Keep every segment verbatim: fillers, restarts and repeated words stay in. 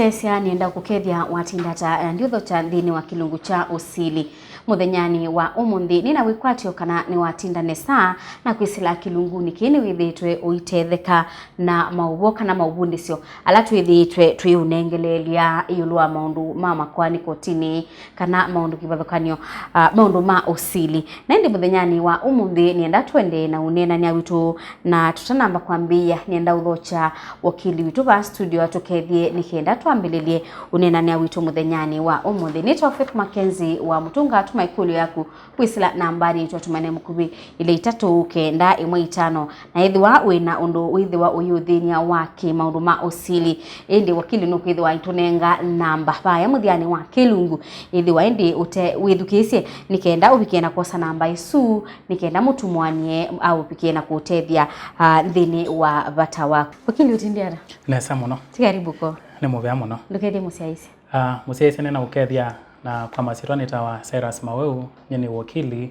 Sesya nĩenda kũkethya watinda ata na ndiũthokya nthĩnĩ wa kĩlungu kya ũsili. Mũthenyanĩ wa ũmũnthĩ, nĩna wĩkwatyo kana nĩwatinda nesa na kwĩsĩla kĩlungunĩ kĩĩ nĩwĩthĩĩtwe ũitetheka na maũvoo kana maũvundĩsyo ala twĩthĩĩtwe twĩũnengeleelya ĩũlũ wa maũndũ ma makoani kotinĩ kana maũndũ kĩvathũkany'o, ah, maũndũ ma ũsili. Na ĩndĩ mũthenyanĩ wa ũmũnthĩ, nĩenda tũendee na ũneenany'a witũ, na tũtanamba kwambĩĩa, nĩenda ũthokya wakili witũ vaa studio atũkethye nĩ kenda twambĩlĩlye ũneenany'a witũ mũthenyanĩ wa ũmũnthĩ. Nĩtawa Faith Mackenzie wa Mũtũnga. Tũma ĩkũlyo yaku kwĩsĩla nambanĩ twatũmane mũkuvĩ ilĩ itatũ kenda ĩmwe itano. Na ethĩwa wĩ na ũndũ wĩthĩwa ũyĩũthĩny'a wa kĩ-maũndũ ma ũsili, ĩndĩ wakili nũkwĩthĩwa aitũnenga namba vaya mũthyanĩ wa kĩlungu. Ethĩwa ĩndĩ ũte wĩthukĩĩsye, nĩ kenda ũvikĩe na kwosa namba ĩsu, nĩ kenda mũtumũanĩe aũvikĩe na kũũtethya, ah, nthĩnĩ wa vata waku. Wakili, ũtindĩ ata? Nesa mũno. Ti karibu ko. Nĩ mũvea mũno. Ndũkethye mũsyaĩĩsya. Ah, mũsyaĩĩsya nĩna ũkethya, na kwa masyĩtwa nĩtawa Cyrus Maweu, nyie nĩ wakili,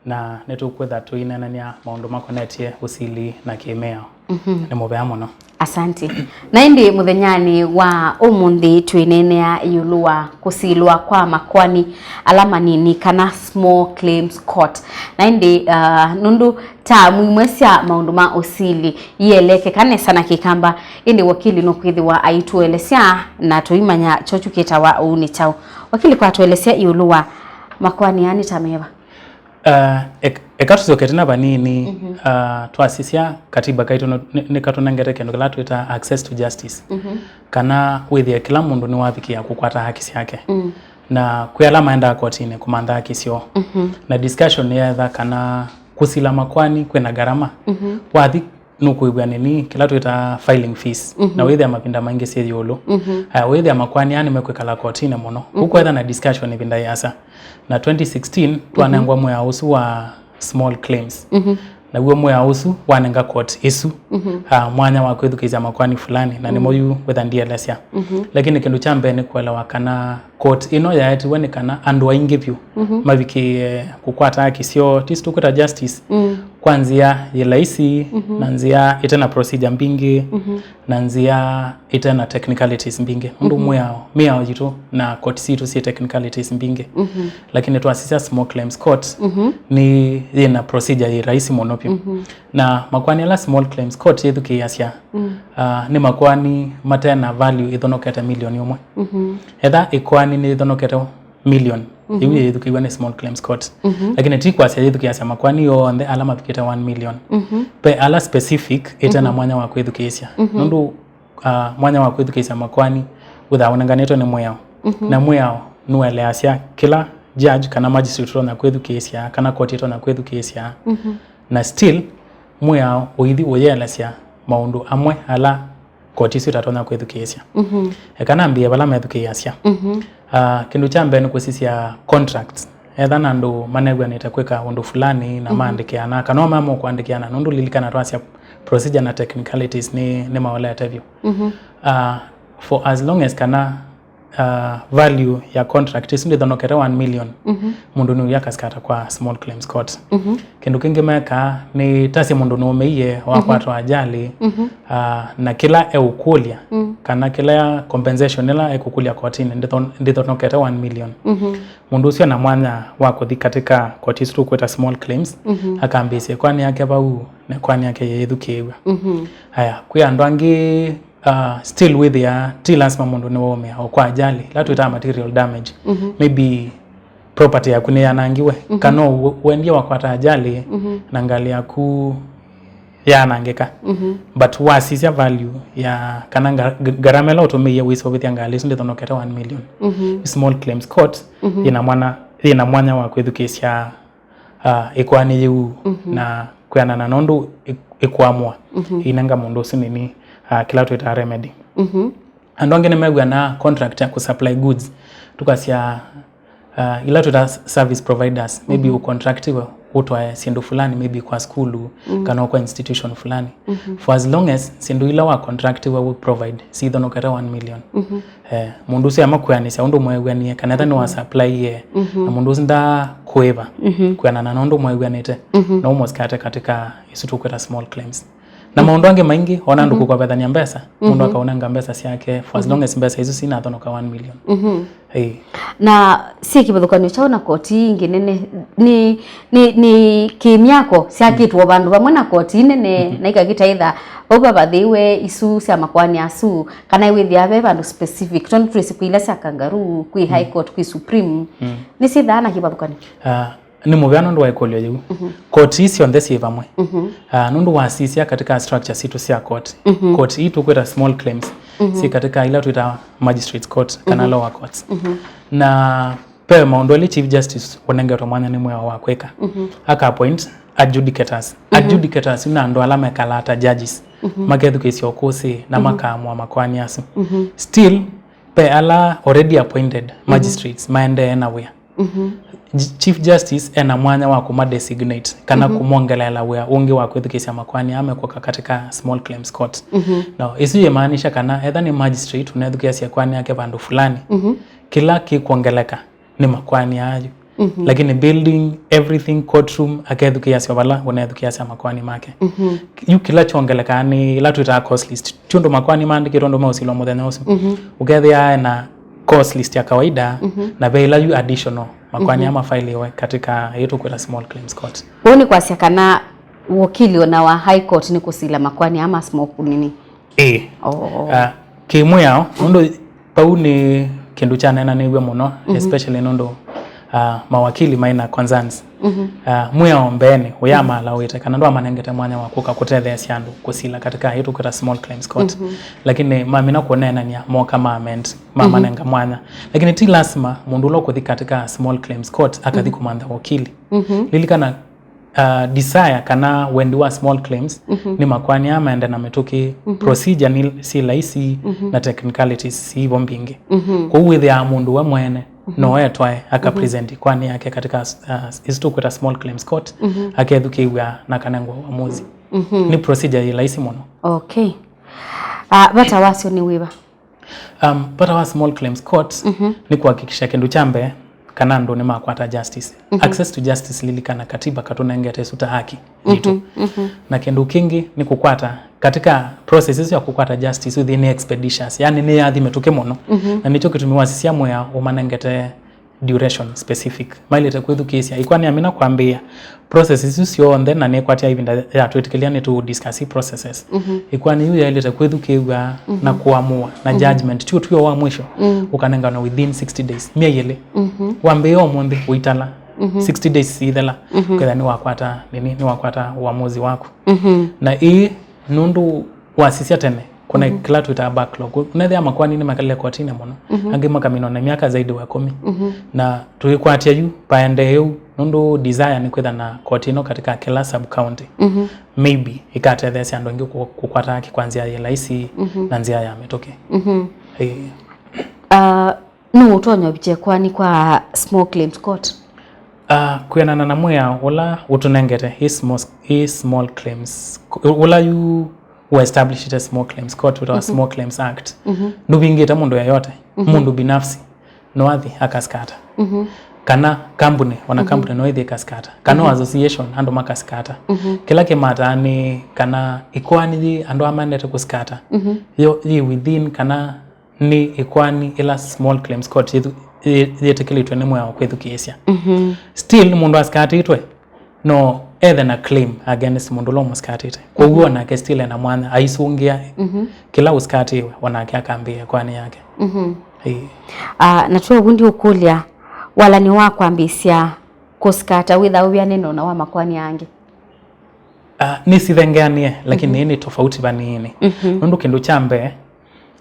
na nĩtũkwĩtha tũineenany'a maũndũ makonetye ũsili na kĩ-mĩao. Mhm. Nĩ mũvea mũno. Asante. Na ĩndĩ mũthenyanĩ wa ũmũnthĩ twĩneenea ĩũlũ wa kũsilwa kwa makoani ala manini kana small claims court. Na ĩndĩ, ah, nũndũ taamu imwe sya maũndũ ma ũsili ielekeka nesa na Kĩkamba, ĩndĩ wakili nũkwĩthĩwa aitũelesya na tũimanya kyo kĩtawa ũu nĩ kyaũ. Wakili, kwa tũelesya ĩũlũ wa makoani aa nĩ ta meva? Uh, ek-, eka tũsyoke tena vanini, mhm, uh, twasisya katiba kaitũ no-, nĩ-, nĩkatũnengete kĩndũ kĩla twĩtaa access to justice. Mhm. Kana wĩthĩe kĩla mũndũ nĩwavikĩa kũkwata haki syake. Mm. Na kwĩ ala maendaa kotinĩ kũmantha haki syoo. Mhm. Na discussion nĩyetha kana kũsila makoani kwĩna ngarama. Mhm. Wathi nũkũĩw'a nini kĩla twĩtaa filing fees, mhm, na wĩthĩa mavinda maingĩ syĩ ĩũlũ. Mhm. Aya, wĩthĩa makoani aa nĩmekwĩkala kotinĩ mũno. Mhm. Ũkwetha na discussion ĩvinda yĩasa. Na twenty sixteen, mhm, twanengwa mwĩao ũsu wa small claims. Mhm. Naw'o mwĩao ũsu wanenga court ĩsu, mhm, ah, mwanya wa kwĩthukĩĩsya makoani fulani, na nĩmo, mhm, yu wĩtha ndielesya. Mhm. Lakini kĩndũ kya mbee nĩ kũelewa kana court ĩno yaetiwe nĩ kana andũ aingĩ vyũ, mhm, mavikĩe kũkwata haki syoo, tisi tũkwĩta justice, mm, kwa nzĩa yĩ laisi, mhm, na nzĩa ĩte na procedure mbingĩ, mhm, na nzĩa ĩte na technicalities mbingĩ. Nũndũ, mhm, mwĩao, mĩao yitũ na court sitũ syĩ technicalities mbingĩ. Mhm. Lakini twasisya small claims court, mhm, nĩ yĩ na procedure yĩ laisi mũno vyũ. Mhm. Na makoani ala small claims court yĩthukĩĩasya, mm, ah, nĩ makoani mate na value ĩthonokete milioni ũmwe. Mhm. Etha ĩkoani nĩ ĩthonokete million, mhm, ĩu yĩthukĩĩw'a nĩ small claims court. Mhm. Lakini ti kwasya yĩthukĩĩasya makoani yonthe ala mavikĩte one million. Mhm. Ve ala specific ĩte na, mhm, mwanya wa kwĩthukĩĩsya. Mhm. Nũndũ, ah, mwanya wa kwĩthukĩĩsya makoani wĩthaa ũnenganĩtwe nĩ mwĩao. Mhm. Na mwĩao nũeleasya kĩla judge kana magistrate ũtonya kwĩthukĩĩsya, kana koti ĩtonya kwĩthukĩĩsya. Mhm. Na still, mwĩao ũithi ũyĩelesya maũndũ amwe ala koti isu itatonya kwĩthukĩĩsya. Mhm. Eka nambĩĩe vala methukĩĩasya. Mhm. Ah, kĩndũ kya mbee nĩ kũsisya contracts. Etha na andũ manew'anĩte kwĩka ũndũ fulani na, mhm, maandĩkĩana, kana o mama ũkũandĩkĩana, nũndũ lilikana twasya procedure na technicalities nĩ, nĩ maolete vyũ. Mhm. Ah, for as long as kana, ah, value ya contract ĩsu ndĩthonokete one million, mhm, mũndũ nĩũya akasikata kwa small claims court. Mhm. Kĩndũ kĩngĩ mekaa nĩ tasya mũndũ nũũmĩie, mhm, wakwatwa ajali, mhm, ah, na kĩla eũkũlya, mm, kana kĩla compensation ĩla ekũkũlya kotinĩ ndĩthon-, ndĩthonokete one million. Mhm. Mũndũ ũsu ena mwanya wa kũthi katika koti isu tũkwĩta small claims, mhm, akambĩĩsya ĩkoani yake vau, na ĩkoani yake yĩthukĩĩw'a. Mhm. Aya, kwĩ andũ angĩ, uh, still wĩthĩa ti lasima mũndũ nĩwaumĩa o kwa ajali, ĩla twĩtaa material damage. Mhm. Maybe property yaku nĩyanangiwe, mhm, kana ũ-, ũendie wakwata ajali, mhm, na ngalĩ yaku yaanangĩka. Mhm. But wasisya value ya kana nga-, g-, ngarama ĩla ũtũmĩie wĩseũvĩthya ngalĩ ĩsu ndĩthonokete one million. Mhm. Small claims court, mhm, yĩna mwana, yĩna mwanya wa kwĩthukĩĩsya, ah, ĩkoani yĩu, mhm, na kwĩanana na ũndũ ĩ-, ĩkũamũa, mhm, ĩinenga mũndũ ũsu nini, ah, kĩla twĩtaa remedy. Mhm. Andũ angĩ nĩmew'anaa contract ya kũsupply goods, tukasya, ah, ila twĩta s-, service providers, maybe, mhm, ũcontractiwe ũtwae syĩndũ fulani, maybe kwa sukulu, mm, kana kwa institution fulani. Mhm. For as long as syĩndũ ila wa contractiwe wĩ provide sithonokete one million. Mhm. Eh, mũndũ ũsu amakwĩanĩsya ũndũ mweew'anie, kana etha, mhm, nĩwa supply ye, mhm, na mũndũ ũsu ndakũĩva, mhm, kwĩanana na ũndũ mweew'anĩte, mhm, no ũmũsikate katika isu tũkwĩta small claims. Na maũndũ angĩ maingĩ, ona andũ kũkovethania mbesa, mũndũ akaũnenga mbesa syake for as long as mbesa isu sinathonoka one million. Ĩĩ. Na syĩ kĩvathũkanio kyaũ na koti ii ingĩ nene? Nĩ, nĩ, nĩ kĩmyako syakĩtwo vandũ vamwe na koti ii nene, na ikakĩtaitha vau vavathĩiwe isu sya makoani asu, kana iwĩthĩa ve vandũ specific, tondũ twĩsĩ kwĩ ila sya kangaroo, kwĩ high court, kwĩ supreme, nĩsyĩthaa na kĩvathũkanio? Ah, nĩ mũvea nũndũ wa ĩkũlyo yĩu. Koti ii syonthe syĩ vamwe. Ah, nũndũ wasisya katika structure sitũ sya court, koti ii tũkwĩta small claims, syĩ katika ila twĩtaa magistrates court kana lower courts. Na ve maũndũ elĩ Chief Justice ũnengetwe mwanya nĩ mwĩao wa kwĩka. Aka appoint adjudicators. Adjudicators nĩ andũ ala mekalaa ta judges, makethukĩĩsya ũkũsĩ na makaamũa makoani asu. Still, ve ala already appointed magistrates maendee na wĩa. J-, Chief Justice ena mwanya wa kũma designate kana kũmongeleela wĩa ũngĩ wa kwĩthukĩĩsya makoani aa mekũka katika small claims court. No, ĩsu yĩmaanisha kana etha nĩ magistrate ũnethukĩĩasya ĩkoani yake vandũ fulani, kĩla kĩkwongeleka nĩ makoani aa yu. Lakini building, everything, courtroom, akethukĩĩasya vala ũnethukĩĩasya makoani make. Yu kĩla kyongelekaa nĩ ĩla twĩtaa cause list. Ti ũndũ makoani maandĩkĩtwe ũndũ meũsilwa mũthenya ũsu. Ũkethĩa ena cause list ya kawaida, na ve ĩla yu additional makoani aa mafailiwe katika ĩĩ tũkwĩta small claims court. Ũu nĩ kwasya kana wokili ona wa High Court nĩ kũsila makoani aa ma small nini? Ĩĩ. Oh. Ah, kĩmwĩao, nũndũ vau nĩ kĩndũ kyaneenanĩw'e mũno, especially nũndũ, ah, mawakili maĩ na concerns. Ah, mwĩao mbeenĩ ũyamaalawĩte kana ndwamanengete mwanya wa kũka kũtetheesya andũ kũsila katika ĩĩ tũkwĩta small claims court. Lakini mamina kũneenany'a moka ma amend, mamanenga mwanya. Lakini ti lasima mũndũ ũla ũkũthi katika small claims court akathi kũmantha wakili. Lilikana, ah, desire kana wendi wa small claims nĩ makoani aa maende na mĩtũkĩ, procedure nĩ syĩ laisi, na technicalities siivo mbingĩ. Kwoou wĩthĩaa mũndũ we mwene no etwae aka present ĩkoani yake katika, ah, ĩsu tũkwĩta small claims court, akethukĩĩw'a na akanengwa uamuzi. Nĩ procedure yĩ laisi mũno. Okay. Ah, vata wasyo nĩ wĩva? Um, vata wa small claims court nĩ kuhakikisha kĩndũ kya mbee kana andũ nĩmakwata justice. Access to justice, lilikana katiba katũnengete ĩsu ta haki yitũ. Na kĩndũ kĩngĩ nĩ kũkwata, katika process ĩsu ya kũkwata justice, ũthi nĩ expeditious, yani nĩ yathi mĩtũkĩ mũno. Na nĩkyo kĩtumi wasisya mwĩa ũmanengete duration specific. Mailĩte kwĩthukĩĩsya. Ĩkoani yamina kwambĩĩa process isu syonthe na nĩkwatya ĩvinda ya twĩtĩkĩlya nĩtũ discuss processes. Ĩkoani yu yailĩte kwĩthukĩĩw'a na kũamũwa na judgment, ti ũtw'ĩo wa mwisho ũkanenganwa within sixty days, myei ĩlĩ. Wambĩĩa ũmũnthĩ ũitala, sixty days siithela, ũkethĩa nĩwakwata nini, nĩwakwata uamuzi waku. Na ĩĩ nũndũ wasisya tene, kuna kĩla twĩtaa backlog. Ũnethĩa makoani nĩmakalile kotinĩ mũno, angĩ makaminwa na myaka zaidi wa ĩkũmi. Na tũikwatya yu, vaendee ũu, nũndũ desire nĩ kwĩtha na koti ĩno katika kĩla sub county. Maybe ĩkatetheesya andũ aingĩ kũ-, kũkwata haki kwa nzĩa yĩ laisi na nzĩa ya mĩtũkĩ. Ĩĩ. Ah, nũũ ũtonya ũvikya ĩkoani kwa small claims court? Ah, kwĩanana na mwĩao ũla ũtũnengete ĩ small, ĩ small claims, ũla yu ũestablishĩte small claims court, wĩtawa Small Claims Act, ndũvingĩte mũndũ yeyote, mũndũ binafsi no athi akaskata. Kana kambuni, ona kambuni no ĩthi ĩkaskata. Kana o association, andũ makaskata. Kĩla kĩmataa nĩ kana ĩkoani yĩ andũ aa maendete kũskata, yo yĩ within kana nĩ ĩkoani ĩla small claims court yĩthu-, yĩ-, yĩtĩkĩlĩtwe nĩ mwĩao kwĩthukĩĩsya. Still, mũndũ askatĩtwe no ethe na claim against mũndũ ũla ũmũskatĩte. Kwoou onake still ena mwanya aisũngĩa kĩla ũskatĩwe, onake akambĩĩa ĩkoani yake. Ĩĩ. Ah, na twĩ ũvu ndiũkũlya, walany'o wa kwambĩĩsya kũskata wĩthaa ũvyanene na wa makoani angĩ? Ah, nĩsithengeanĩe, lakini nĩ tofauti vanini. Nũndũ kĩndũ kya mbee,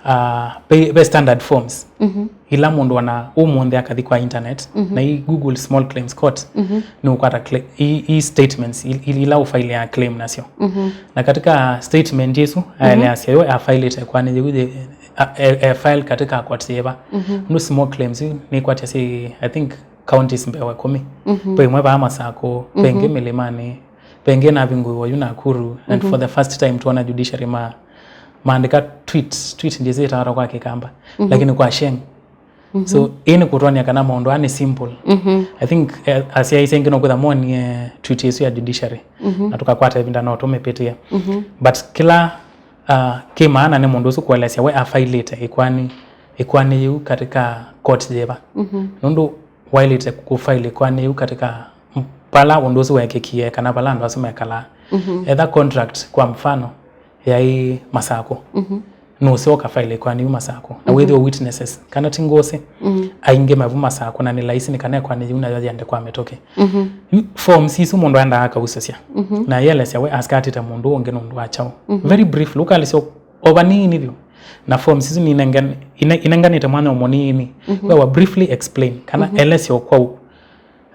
ah, ve, ve standard forms ila mũndũ ona ũmũnthĩ akathi kwa internet na i Google Small Claims Court, nĩũkwata cla-, i, i statements il-, il-, ila ũfailĩaa claim nasyo. Na katika statement ĩsu aeleasya yo afailĩte ĩkoani yĩu yĩ, a, e, e file katika court yĩva. Nũ small claims yu nĩkwatya syĩ, I think, counties mbee wa ĩkũmi. Ve imwe vaa Masakũ, ve ingĩ Mĩlĩmanĩ, ve ingĩ navingũiwe yu Nakuru, and for the first time twona judiciary ma, maandĩka tweet, tweet ndyĩsĩ ĩtawa kwa Kĩkamba, lakini kwa sheng. So, ĩĩ nĩ kũtwony'a kana maũndũ aa nĩ simple. I think, eh, asyai aingĩ no kwĩtha monie tweet ĩsu ya judiciary. Na tũkakwata ĩvinda no tũmĩpĩtĩe. But kĩla, uh, kĩ maana nĩ mũndũ ũsu kũelesya we afailĩte ĩkoani, ĩkoani yĩu katika court yĩva. Nũndũ waĩlĩte kũfaili ĩkoani yĩu katika m-, vala ũndũ ũsu weekĩkie kana vala andũ asu mekalaa. Etha contract, kwa mfano, yaĩ Masakũ. Nũseo ũkafaili ĩkoani yĩu Masakũ. Na wĩthĩwe witnesses, kana ti ngũsĩ, aingĩ mavu Masakũ, na nĩ laisi nĩ kana ĩkoani yĩu nayo yĩandĩkwa mĩtũkĩ. Yu forms isu mũndũ aendaa akausũsya. Na yĩelesya we asikatĩte mũndũ ũngĩ nũndũ wa kyaũ. Very briefly, ũkalĩsya o vanini vyũ. Na forms isu ninengan-, ine-, inenganĩte mwanya o mũnini. We wa briefly explain, kana elesya o kwa u-,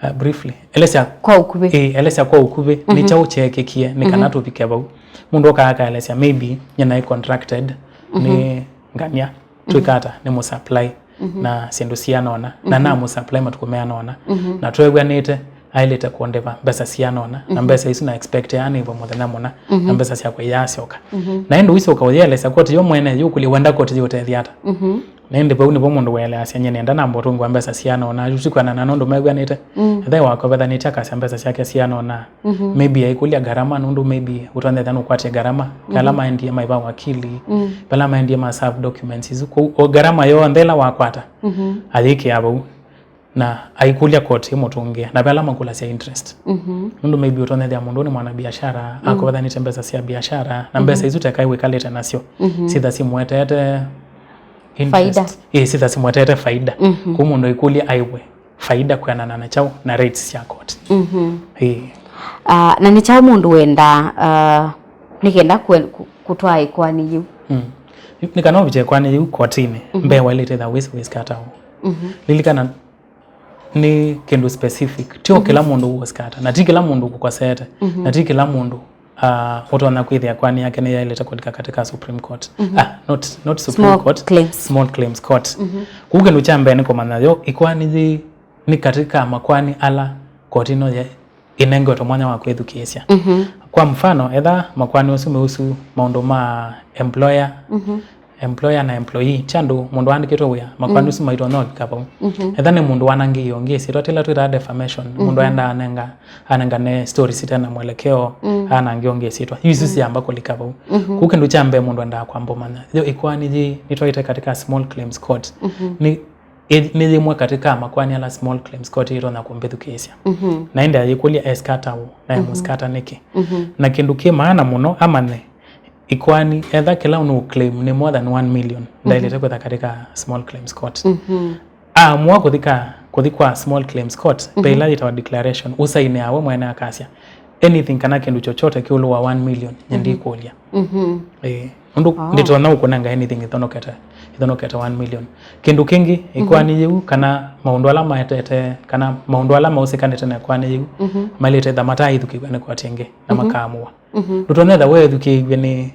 uh, briefly. Elesya kwa ũkuvĩ. Ĩĩ, elesya kwa ũkuvĩ. Nĩ kyaũ kyeekĩkie, nĩ kana tũvike vau. Mũndũ oka akaelesya, maybe, nyie naĩ contracted nĩ ngania. Twĩka ata? Nĩ mũsupply na syĩndũ siana ũna. Na namũsupply matukũ meana ũna. Na tweew'anĩte, aĩlĩte kũndĩva mbesa siana ũna. Na mbesa isu na expect anĩvwe mũthenya mũna. Na mbesa syakwa iyasyoka. Na ĩndĩ ũisyoka ũyĩelesya koti yo mwene, yũkũlya wenda koti yĩũtethya ata? Na ĩndĩ vau nĩvo mũndũ weeleasya, nyie nĩenda namba ũtũngwa mbesa siana ũna, yu ti kwĩanana na ũndũ mew'anĩte. Ethĩwa wakovethanĩtye akasya mbesa syake siana ũna. Maybe aikũlya ngarama, nũndũ maybe ũtonyethya nũkwatie ngarama, ve ala maendie maiva wakili, ve ala maendie ma serve documents isu. Kwoou o ngarama yonthe ĩla wakwata, ayĩkĩa vau. Na aikũlya koti ĩmũtũngĩe, na ve ala makũlasya interest. Nũndũ maybe ũtonyethya mũndũ nĩ mwanabiashara, akovethanĩtye mbesa sya biashara, na mbesa isu teka wĩkalĩte nasyo, sitha simwetete interest. Faida. Ĩĩ, sitha simwetete faida. Kwoou mũndũ aikũlya aiwe faida kwĩanana na kyaũ na rates sya court. Ĩĩ. Ah, na nĩ kyaũ mũndũ wendaa, ah, nĩ kenda kwe-, kũ-, kũtwaa ĩkoani yĩu? Nĩ kana ũvikye ĩkoani yĩu kotinĩ, mbee waĩlĩte ĩtha wĩsĩ wĩsikata ũũ. Lilikana, nĩ kĩndũ specific. Ti o kĩla mũndũ ũsikata, na ti kĩla mũndũ ũkũkosete, na ti kĩla mũndũ, ah, ũtonya kwĩthĩa ĩkoani yake nĩyaĩlĩte kũlika katika Supreme Court. Ah, not, not Supreme Court, Small Claims Court. Kũu kĩndũ kya mbee nĩ kũmanya yo ĩkoani yĩĩ nĩ katika makoani ala koti ĩno ye-, ĩnengetwe mwanya wa kwĩthukĩĩsya. Kwa mfano, etha makoani asu meũsu maũndũ ma employer, employer na employee, ti andũ mũndũ aandĩkĩtwe wĩa, makoani asu maitonya ũvika vau. Etha nĩ mũndũ wanangĩie ũngĩ ĩsyĩtwa, tĩla twĩtaa defamation, mũndũ aenda anenga, anengane stories ite na mwelekeo, anange ũngĩ ĩsyĩtwa. Yu isu siamba kũlika vau. Kũu kĩndũ kya mbee mũndũ endaa kwamba ũmanya, yo ĩkoani yĩĩ nĩtwaĩte katika Small Claims Court. Nĩ, ĩ-, nĩ yĩmwe katika makoani ala Small Claims Court ĩtonya kũmbĩthukĩĩsya. Na ĩndĩ ayĩkũlya esikata ũũ, na emũsikata nĩkĩ? Na kĩndũ kĩ maana mũno amanye, ĩkoani, etha kĩla ũnũ claim nĩ more than one million, ndaĩlĩte kwĩtha katika Small Claims Court. Aamua kũthi ka-, kũthi kwa Small Claims Court, ve ĩla yĩtawa declaration, ũsainĩaa we mwene akasya, anything kana kĩndũ chochote kĩũlũ wa one million, nye ndikũlya. Ĩĩ. Nũndũ nditonya ũkũnenga anything ĩthonokete, ĩthonokete one million. Kĩndũ kĩngĩ, ĩkoani yĩu, kana maũndũ ala maetete, kana maũndũ ala maũsĩkanĩte na ĩkoani yĩu, mailĩte ĩtha mataĩthukĩĩw'a nĩ koti ĩngĩ, na makaamũwa. Ndũtonya ĩtha weethukĩĩw'e nĩ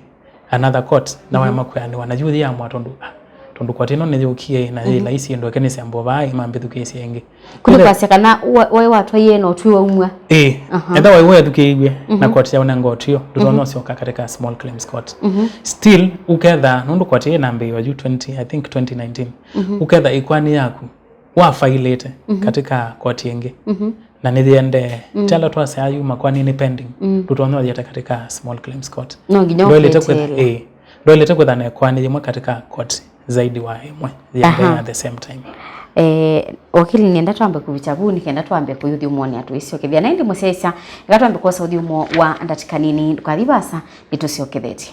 another court, na waema kwĩanĩwa, na yu yĩamũa tondũ, ah, tondũ koti ĩno nĩyũkie, na yĩ laisi ĩndũ eke nĩsembo vaa, ĩmambĩthukĩĩsye ĩngĩ. Kũlĩ kwasya kana wa-, waĩ watwaie na ũtwi waumw'a. Ĩĩ. Aha. Etha waĩ weethukĩĩw'e na court yaũnenga ũtw'ĩo, ndũtonya ũsyoka katika Small Claims Court. Still, ũketha, nũndũ court ĩĩ ĩnambĩĩwa yu twenty, I think twenty nineteen. Ũketha ĩkoani yaku wafailĩte katika court ĩngĩ. Na nĩyĩendee. Ti ala twasyaa yu makoani nĩ pending. Ndũtonya ũyĩete katika Small Claims Court. No nginya ndwaĩlĩte kwĩtha, ũkĩeteele. Ĩĩ. Ndwaĩlĩte kwĩtha na ĩkoani yĩmwe katika court zaidi wa ĩmwe yĩendee at the same time. Eh, wakili, nĩenda twambe kũvikya vu, nĩ kenda twambe kũyũthi ũmwonea tũisyokethya. Na ĩndĩ mũsyaĩĩsya, eka twambe kwosa ũthyũmo wa ndatĩka nini, ndũkathi vaasa, nĩtũsyokethete.